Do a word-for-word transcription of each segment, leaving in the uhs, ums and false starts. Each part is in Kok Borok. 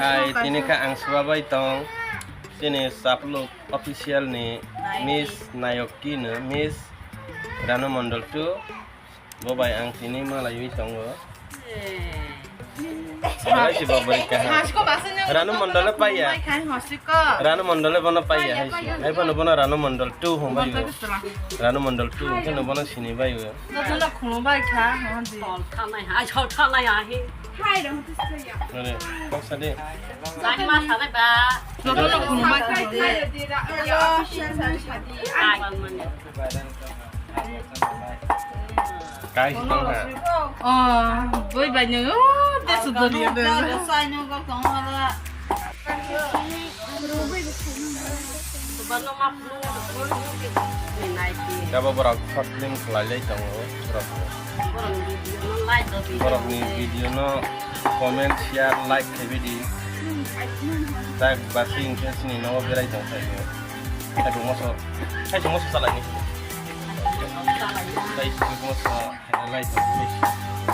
Hai, tini kha ang subabai tong. Chini Chaplok official ni Miss Nayok kino, Miss Ranu Mondol two. Bo bai ang tini malaiwi tongo. Hai si bo bari kaha. Ranu Mondol le paiya. Ranu Mondol le bono paiya hai si. Hai bono bono Ranu Mondol two hon bai. Ranu Mondol two hon khe no bono sini bai. Jotono khulumbai kha, hon di. Sol thanai ha, sol thanai ha hi. Hai rong tu saya. Are, kok sadi. Lai ma sa bai ba. Jotono khulumbai kha. Hai di ra. Yo, shan shan sadi. Ai. Kai si tong ha. Oh, boi bai nyo. Oh, de su dori de. Sai no ko tong ha. Kabo borok short film khlai lai tongo borok. Borokni video no comment, share, like khlaibai di. Tak basi hwnkhe chini nogo berai tong sai. Hai tong moso, hai tong moso salai ni. Hai tong moso. Lai tong,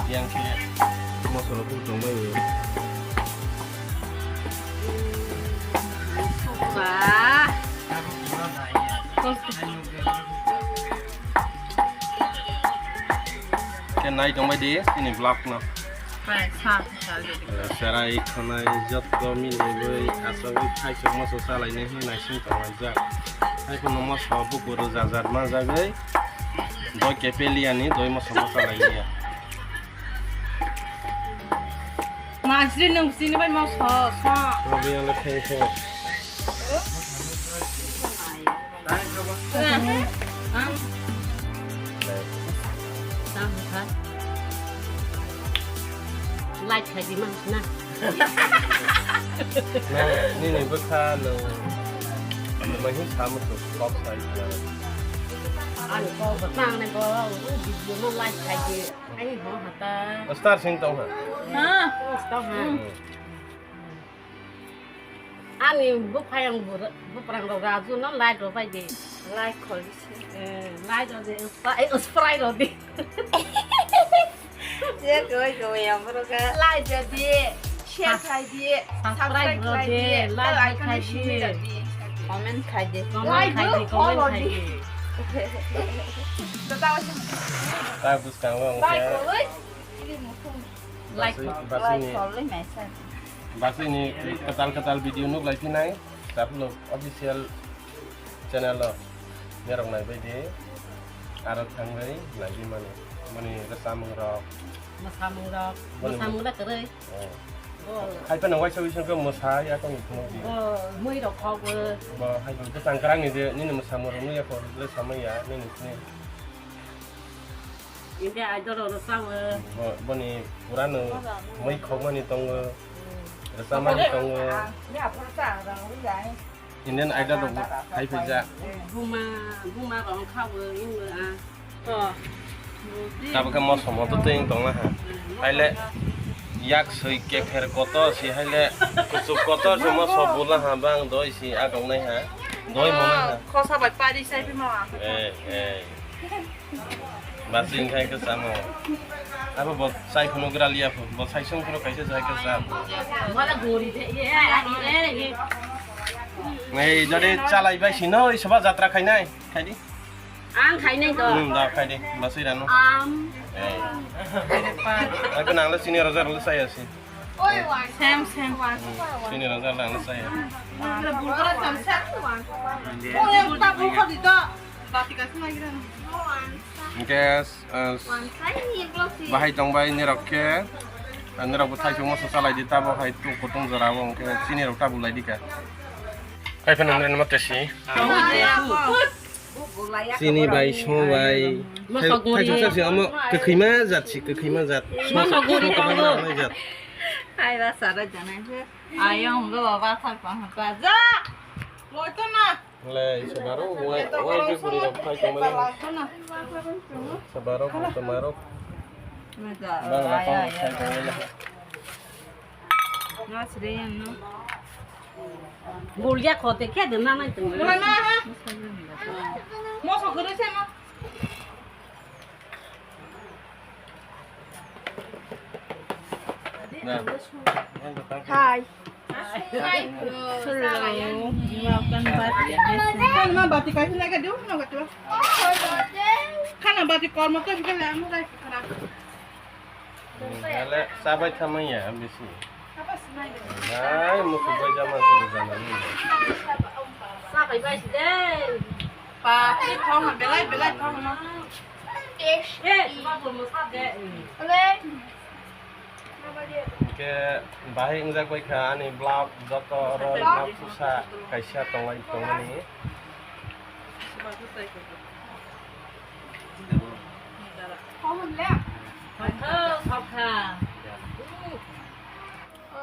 yang khe moso rok tong bai. Wah. Khe nai tong bai di, ini vlog no. Bai, sa, sa, sa. Serai khonai jotto milibwi asogwi thaisok moso salainai hwnwi naising tonglaijak. Hai phano moso bukur rwjajak manjagwi doi kepeliani doi moso mosalaiya. Masri nung sini bai moso sa. Robi ale thai thai. Like khai di mang na. Nang nini bwkha nung mai hin samu tu kok sai. Ani kok bwtang ne bo video no like khai di. Ani ho hata. Star sing tong ha. Ha. Tong ha. Ani buphayang bwrw-, bwprangrok Raju no light rw bai di. Like kholi se. Eh, light rw di, spray, eh, spray rw di. Je koi koi yang bro ka. Like rw di, share khai di, subscribe khai di, like khai di, comment khai di. Comment khai di, comment khai di. Tata wajah. Tak buskang wang. Like kholi. Like kholi message. Basini kwtal kwtal video nuk lai phinai, Chaplok official channel o nerok nai bai di, aro thangwi nai di mani, mani rwchapmung rok. Mwsamung rok, boni mwsamung da kwrwi. Oh. Oh. Hai phano waisa waisa khe mwsa ya tong phunuk di. Oh, mui rok khok bo. Bo hai bo bwsang kwrang ni je nini mwsamung rok nui ya kho le samai ya nini sini. India Idol o rwchao. Bo-, boni purano mui khokmani tongo, rwchapmani tongo. Indian Idol rok hai phaijak. Buma, buma rok khao wngma a. Tabukhe moso moto twi wng tongna ha. Haile yak swi kepher kotor si haile kuchuk kotor si moso bula ha bang doi si agok nai ha. Doi mo nai ha. Khosa bai pari sai bi ma. Eh, eh. Basi wngkha khe chamo. Abo bo chai phunuk gra liya pho. Bo chai song phunuk kaisa chai khe cha. Wala gori de, ye, ye, ye, ye. Nei, jodi chalai bai sino, i soba jatra khainai, khaidi. Ang khainai do. Hmm, da khaidi. Basi rano. Am. Eh. Aku nang le sini roja roja saya si. Same, same. Sini roja nang le saya. Bulgara cham sa. Oh, yang tak bulgara di do. Bati kasi lagi dah. Guys, eh, bahai tongbai nirok khe, eh, nirok bo thaisung moso chalai di, tabo hai tu kutung jora o hwnkhe chini rok ta bulai di kha. Hai phano nini mate si. Chini bai, song bai. Masa guri. Thaisung sa si omo kwkhwima jat si, kwkhwima jat. Masa guri tongo. Hai ba sara janai se. Ayong go baba thar pa ha pa ja. Moito na. Le, se baro, wai, wai, je guri rok phai tongmani. Se baro, se baro. Bang lakang phai tongmani. Bulya khote khe de na nai tong. Moso guri se ma. Hai. Hello. Welcome back. Kan ma bati kaisa lagi dulu, no, betul. Kan bati kormo tu bukan lama, guys. Gale sabai thamaya bisi. Hai, muku bai jama, suku jama ni. Sabai bai si dei. Pa, ni thong ha, belai, belai thong ha. Eh, ma pun mo sa de. Oke. Hingke bahai wngjak bai kha ani vlog joto oro na pusa kaisa tonglai tongmani.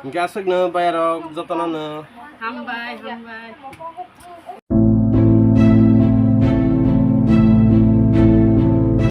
Hingke aswkno bayarok jotono no. Hambai, hambai.